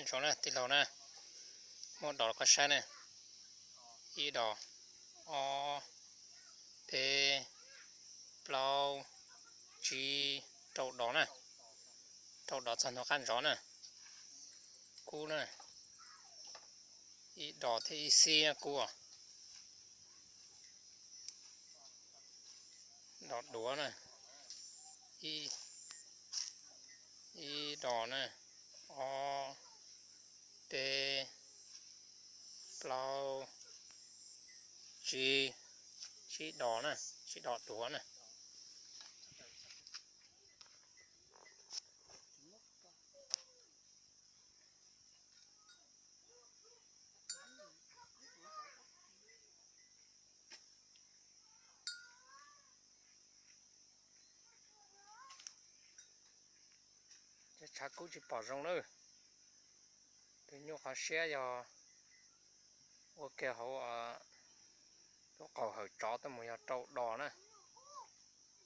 Ntsoov na tij laug na, muab dos rau koj saib na, ib dos, ob, peb, plaub, tsib, rau dos na, rau dos txog ntua qab ntsov na, kub na, ib dos thiab ib xib kub, dos duav na, ib dos na, ob, peb, plaub, tsib, tsib dos na, tsib dos duav na. Tshav kub tsis pom zoo lawm. Tus nyuj qhov siab yog ua kiag hauv lub qaum hawm tsov tuaj mus yog rau dos na.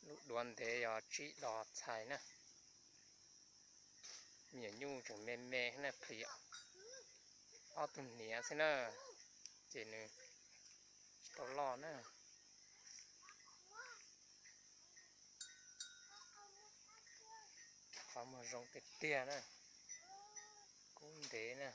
Lub duav ntev yog tsib dos txhais na. Me nyuam nyuj tseem me me na, plhis ob tug hniav xwb na, ces nws tsis tau loj na. Qhov muag zoo tiag tiag na, kub ntev na.